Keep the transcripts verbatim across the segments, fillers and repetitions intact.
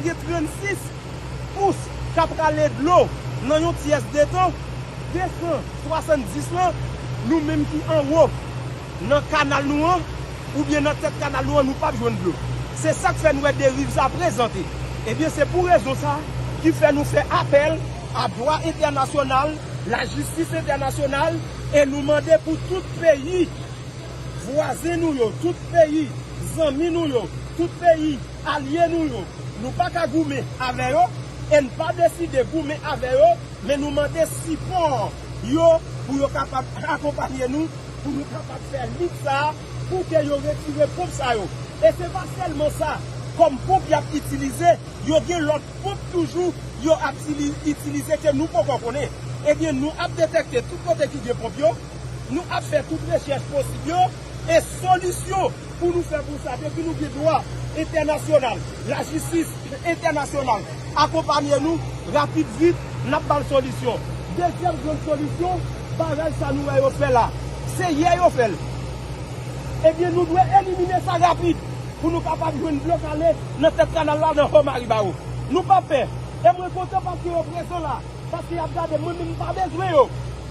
Gen trannsis pous k ap rale dlo nan yon tyès de tan, de san swasanndis lan, nou menm ki anwo nan kanal nou an, oubyen nan tèt kanal nou an, nou p ap jwenn dlo. Se sa k fè nou wè deriv sa prezante. Ebyen, se pou rezon sa ki fè nou fè apèl a dwa entènasyonal, lajistis entènasyonal, e nou mande pou tout peyi vwazen nou yo, tout peyi zanmi nou yo, tout peyi alye nou yo, nou pa ka goumen avè yo, e n pa deside goumen avè yo, men nou mande sipò yo pou yo kapab akonpanye nou, pou nou kapab fè lit sa a, pou ke yo retire ponp sa yo. E se pa sèlman sa, kòm ponp y ap itilize, yo gen lòt ponp toujou yo ap itili-, itilize ke nou poko konnen. Ebyen, nou ap detèkte tout kote ki gen ponp yo, nou ap fè tout rechèch posib yo, e solisyon pou nou fè pou sa, depi nou gen dwa entènasyonal, lajistis entènasyonal, akonpanye nou, rapid vit, n ap ba l solisyon. Dezyèm grenn solisyon, baraj sa nou wè yo fè la, se yè yo fè l. Ebyen, nou dwe elimine sa rapid pou nou kapab jwenn dlo k ale nan tèt kanal la, nan Ho Maribawo. Nou p ap pè. E mwen kontan paske yo prezan la, paske y ap gade, mwen menm m pa bezwen yo.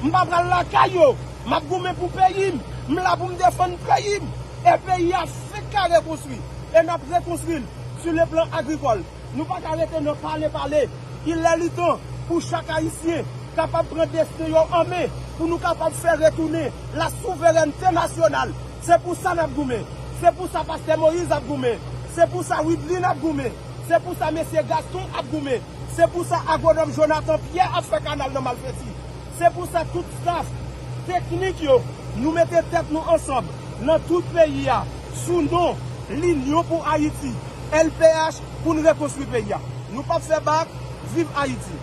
M pa pral lakay yo. M ap goumen pou peyi m. M la pou m defann peyi m. E peyi a fenk ka rekonstwi. E n ap rekonstwi l sou le plan agrikòl. Nou pa ka rete nan pale, pale. Il è li tan pou chak Ayisyen kapab pran desten yo an men, pou nou kapab fè retounen la souverènte nasyonal. Se pou sa n ap goumen. Se pou sa pastè Moyiz ap goumen. Se pou sa Widlin ap goumen. Se pou sa mesye Gaston ap goumen. Se pou sa agwonòm Jonathan Pierre ap fè kanal nan Malfeti. Se pou sa tout staf teknik yo, nou mete tèt nou ansanm nan tout peyi a, sou non Linyon pou Ayiti, L P H, pou n rekonstwi peyi a. Nou p ap fè bak, viv Ayiti!